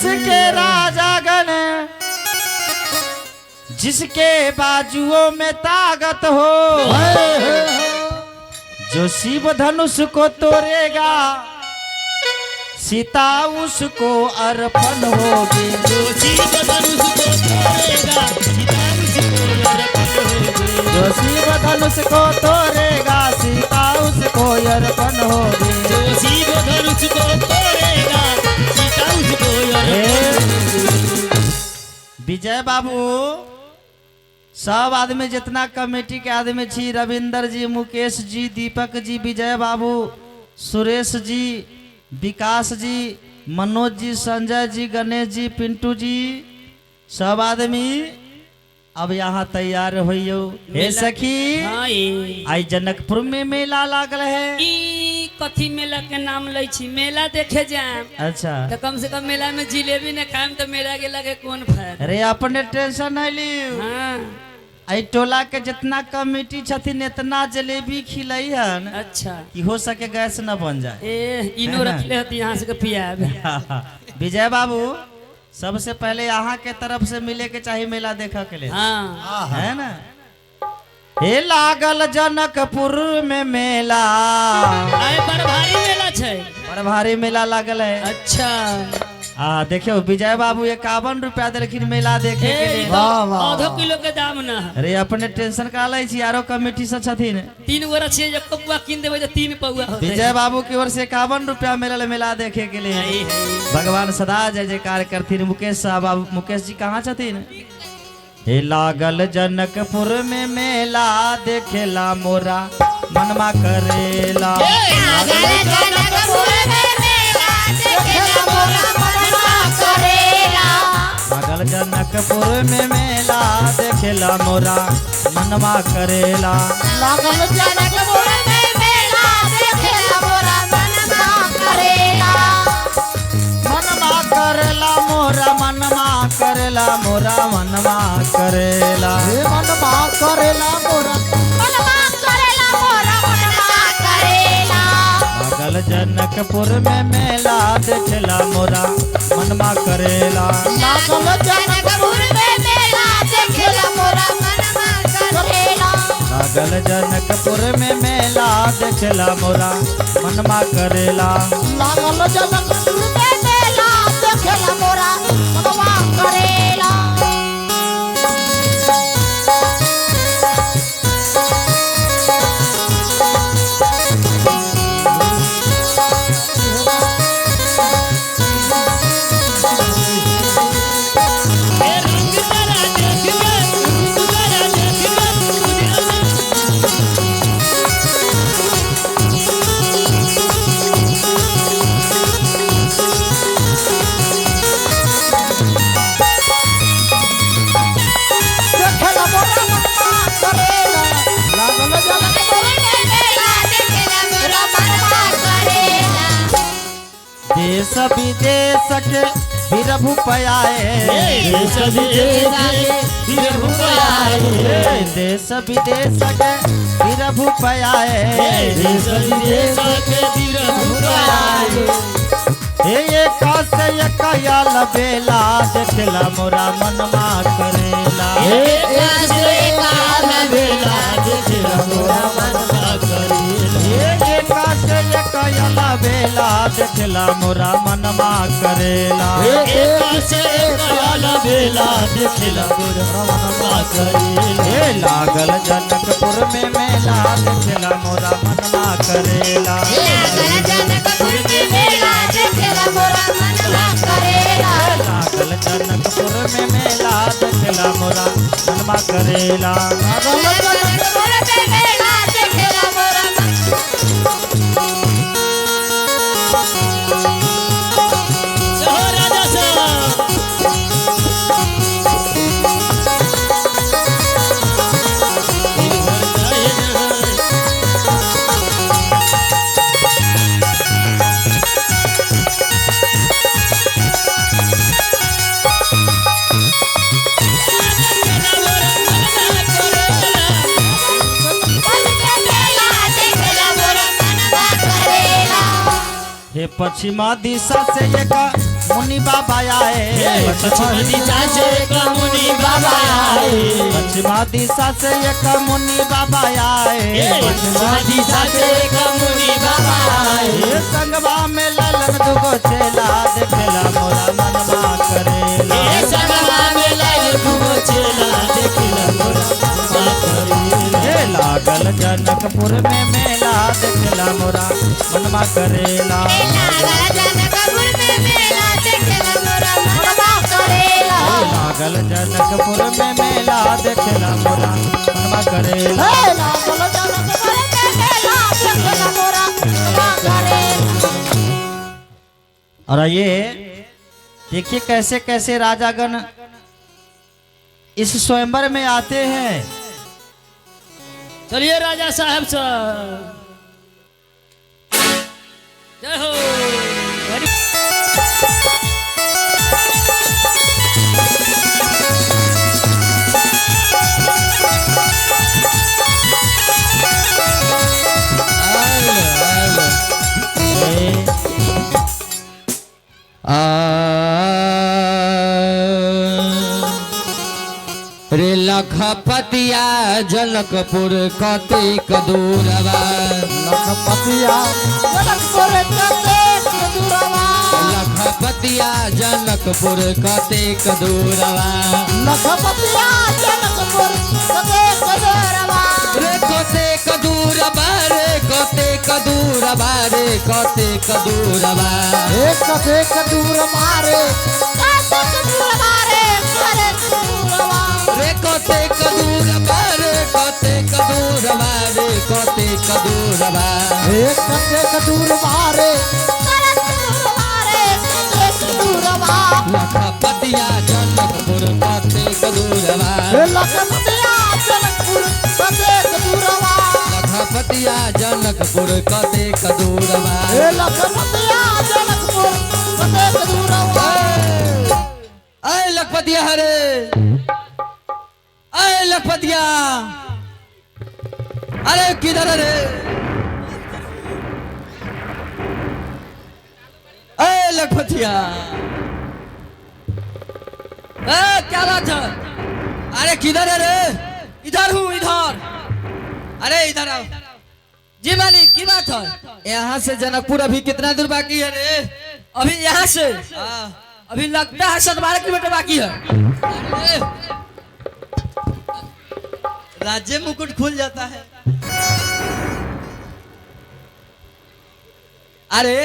के राजागण, जिसके बाजुओं में ताकत हो, जो शिव धनुष को तोड़ेगा सीता उसको अर्पण होगी। जो शिव धनुष को तोड़ेगा सीता उसको अर्पण होगी। जो शिव धनुष को तोड़ेगा सीता उसको अर्पण होगी। जो शिव धनुष को तोड़ेगा सीता उसको अर्पण होगी। विजय बाबू, सब आदमी जितना कमेटी के आदमी छी, रविंदर जी, मुकेश जी, दीपक जी, विजय बाबू, सुरेश जी, विकास जी, मनोज जी, संजय जी, गणेश जी, पिंटू जी, सब आदमी अब यहाँ तैयार होइयो। हे सखी, हाँ ई। आई जनकपुर में मेला लागल है। ई कथी मेला के नाम लै छी? मेला देखे जाम अच्छा, तो कम से कम मेला में जिलेबी न खाएम तो मेला गेला के कौन फायदा? अरे अपने टेंशन नहीं लियो। हाँ। आई टोला के जितना कमेटी छथिन इतना जलेबी खिलई हन। अच्छा। कि हो सके गैस न बन जाए। ए इनो रखले हती यहाँ से के पियाब। विजय बाबू, सबसे पहले यहाँ के तरफ से मिले के चाहिए मेला देखा के लिए। हाँ। है ना? हे लागल जनकपुर में मेला। आए बड़ भारी मेला छै। बड़ भारी मेला लागल है। अच्छा। आ देखियो विजय बाबू 51 रुपया देलखिन मेला देखे के लिए। वाह वाह। आधो किलो के दाम ना है। अरे अपने टेंशन का लै छी, आरो कमेटी से छथिन। 3 गोरा छियै, एक पौआ कीन देबै तऽ 3 पौआ होतै। विजय बाबू की ओर से 51 रुपया मिलल मेला देखे के लिए। है, है। भगवान सदा जय जयकार करथिन। मुकेश साहब, बाबू मुकेश जी कहाँ छथिन? हे लागल जनकपुर में मेला देखेला मोरा मनमा करेला। लागल जनकपुर में मेला देखेला मोरा मनमा करेला। लागल जनकपुर में मेला देखेला मोरा मनमा करेला। लागल जनकपुर में मेला देखेला मोरा मनमा करेला। मनमा करेला मोरा मनमा करेला मोरा मनमा करेला। हे मनमा करेला मोरा मनमा करेला मोरा मनमा करेला। लागल जनकपुर में मेला देखेला मोरा मनमा करेला। लागल जनकपुर में मेला देखेला मोरा मनमा करेला। लागल जनकपुर में मेला देखेला मोरा मनमा करेला। लागल जनकपुर में मेला देखेला मोरा मनमा करेला। ए रंग तारा देख के, रूप तारा देख के, उजला देखेला मोरा मनमा करेला। लागल जनकपुर में मेला देखेला मोरा मनमा करेला। देश विदेश के वीर भूप आए। देश विदेश के वीर भूप आए। देश विदेश के वीर भूप आए। देश विदेश के वीर भूप आए। हे एक से एक आयल बेला देखेला मोरा मनमा करेला। एक से एक आयल बेला देखेला मोरा मनमा करेला। एक से एक आयल बेला देखेला मोरा मनमा करेला। एक से एक आयल बेला देखेला मोरा मनमा करेला। हे लागल जनकपुर में मेला देखेला मोरा मनमा करेला। लागल जनकपुर में मेला देखेला मोरा मनमा करेला। लागल जनकपुर में मेला देखेला मोरा मनमा करेला। लागल जनकपुर में मेला देखेला मोरा जय हो राजा साहब। मेला देखेला मोरा मनमा करेला। हे पश्चिमा दिशा से एक मुनि बाबा आए। पश्चिम दिशा से एक मुनि बाबा आए। पश्चिमा दिशा से एक मुनि बाबा आए। पश्चिम दिशा से एक मुनि बाबा आए। संगवा में ललन दुगो चेला देखेला मोरा मनवा करेला। संगवा में ललन दुगो चेला देखेला मोरा मनवा करेला। लागल जनकपुर में मेला देखेला मोरा मनवा करेला। लागल जनकपुर में मेला देखेला मोरा मनवा करेला। लागल जनकपुर में मेला देखेला मोरा मनवा करेला। लागल जनकपुर में मेला देखेला मोरा मनवा करेला। और ये देखिए कैसे कैसे राजागण इस स्वयंवर में आते हैं। चलिए राजा साहब साहब, जय हो। रे लखपतिया जनकपुर कतेक दूरवा। लखपतिया जनकपुर कतेक दूरवा। लखपतिया जनकपुर कतेक दूरवा। लखपतिया जनकपुर कतेक दूरवा। रे कतेक दूरवा रे कतेक दूरवा रे कतेक दूरवा। रे कतेक दूरवा रे कतेक दूरवा रे कतेक दूरवा। रे कतेक दूरवा रे कतेक दूरवा रे कतेक दूरवा। रे कतेक दूरवा रे कतेक दूरवा रे कतेक दूरवा। लखपतिया जनकपुर कतेक दूरवा। रे लखपतिया जनकपुर कतेक दूरवा। लखपतिया जनकपुर कतेक दूरवा। रे लखपतिया जनकपुर कतेक दूरवा। ऐ लखपतिया हरे, ऐ लखपतिया, अरे किधर रे? ऐ लखपतिया, ए क्या बात है? अरे किधर है रे? इधर हूँ, इधर। अरे इधर आओ। जी मालिक, की बात है? यहाँ से जनकपुर अभी कितना दूर बाकी है रे? अभी यहाँ से अभी लगता है 7-12 किलोमीटर बाकी है। राज्य मुकुट खुल जाता है। अरे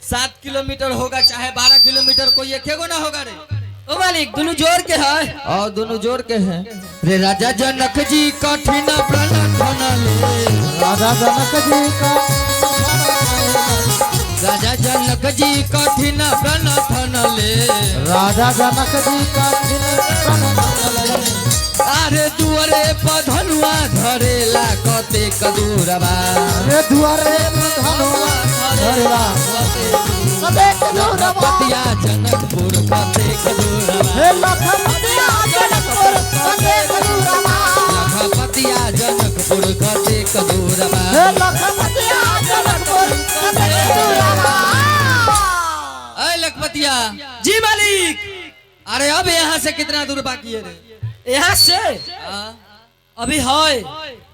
7 किलोमीटर होगा चाहे 12 किलोमीटर, कोई एक ना होगा रे। ओ मालिक, दोनों जोड़ के है। और दोनों जोड़ के हैं रे। राजा जनक जी कठिन प्रण ले। राजा जनक जी का, राजा जनक जी कठिन प्रण ले। राजा जनक जी कठिन प्रण ले। अरे दुआरे पधनुआ धरेला कतेक दूरवा। रे दुआरे पधनुआ धरेला कतेक दूरवा। लखपतिया जनकपुर कतेक दूरवा। हे लखपतिया जनकपुर कतेक दूरवा। लखपतिया जनकपुर कतेक दूरवा। हे लखपतिया जनकपुर कतेक दूरवा। ऐ लखपतिया जी मालिक। अरे अब यहाँ से कितना दूर बाकी है रे? यहाँ से अभी है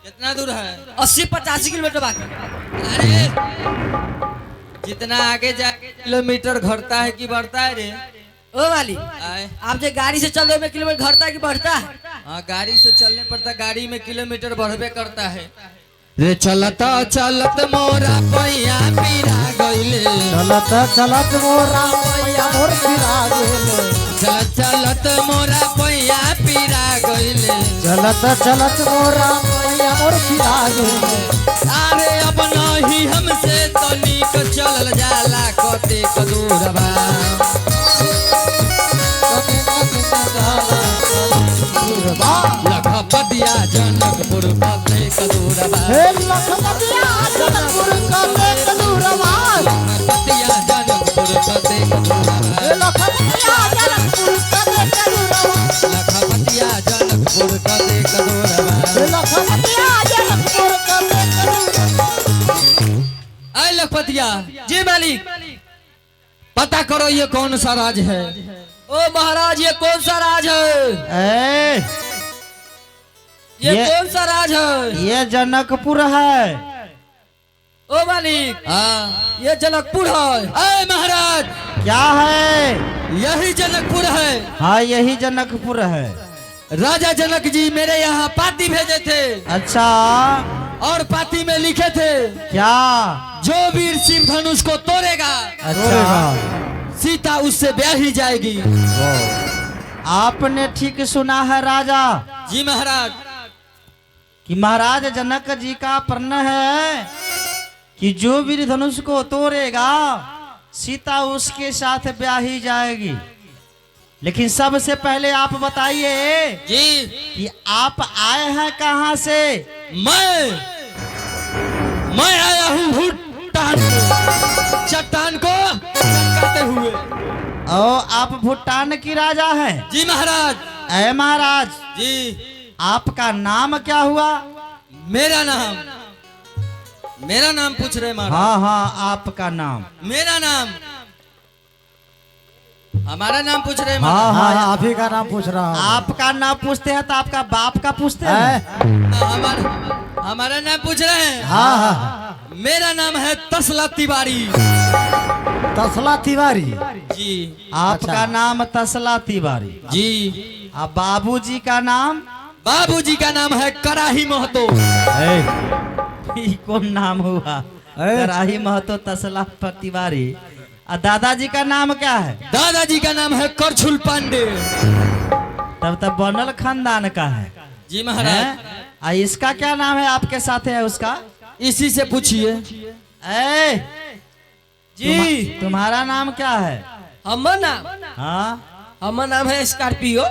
कितना दूर है? 80-85 किलोमीटर बाकी। अरे जितना आगे जाके किलोमीटर घटता है कि बढ़ता है रे? ओ मालिक, आप जो गाड़ी से चल रहे में किलोमीटर घटता है कि बढ़ता है? हाँ, गाड़ी से चलने पड़ता, गाड़ी में किलोमीटर बढ़बे करता है रे। चलता चलत मोरा पैया पीरा गइले। चलत चलत मोरा पैया मोर पीरा गइले। चलत चलत मोरा पैया पीरा गइले। चलत चलत मोरा पैया मोर पीरा गइले। अरे अब नहीं हमसे तनिक चलल जाला कतेक दूरवा। लखपतिया जनकपुर कतेक दूरवा। हे लखपतिया जनकपुर कतेक दूरवा। लखपतिया जनकपुर कतेक दूरवा। हे लखपतिया जनकपुर कतेक दूरवा। लखपतिया जनकपुर कतेक दूरवा। हे लखपतिया जनकपुर कतेक दूरवा। ऐ लखपतिया जी मालिक। पता पता करो ये कौन सा राज है। ओ महाराज ये कौन सा राज है? ए, ये कौन सा राज है? ये जनकपुर है। ओ मालिक, हाँ ये जनकपुर है। अरे महाराज क्या है? यही जनकपुर है। हाँ यही जनकपुर है। राजा जनक जी मेरे यहाँ पाती भेजे थे। अच्छा। और पाती में लिखे थे क्या? जो वीर शिव धनुष को तोड़ेगा, अच्छा, सीता उससे ब्याही जाएगी। आपने ठीक सुना है राजा। जी महाराज। कि महाराज जनक जी का प्रण है कि जो वीर धनुष को तोड़ेगा सीता उसके साथ ब्याही जाएगी। लेकिन सबसे पहले आप बताइए जी कि आप आए हैं कहाँ से? मैं आया हूँ भूटान चट्टान को चटकाते हुए। ओ आप भूटान की राजा हैं? जी महाराज। अरे महाराज जी, आपका नाम क्या हुआ? मेरा नाम पूछ रहे महाराज? हाँ हाँ आपका नाम। मेरा नाम, हमारा नाम पूछ रहे हैं? हाँ हाँ आप ही का नाम पूछ रहा हूँ। आपका नाम पूछते हैं तो आपका बाप का पूछते हैं? हमारा नाम पूछ रहे हैं? हाँ हाँ। मेरा नाम है तसला तिवारी। तसला तिवारी जी। आपका अच्छा। नाम तसला तिवारी जी। आप बाबूजी का नाम? बाबूजी का नाम है कराही महतो। कौन नाम हुआ? कराही महतो तसला तिवारी। और दादाजी का नाम क्या है? दादाजी का नाम है करछुल पांडे। तब तब बनल खानदान का है। जी महाराज। आ इसका क्या नाम है आपके साथ है उसका? इसी से पूछिए। ए जी तुम्हारा नाम क्या है? हमर नाम? हाँ हमर नाम है स्कॉर्पियो।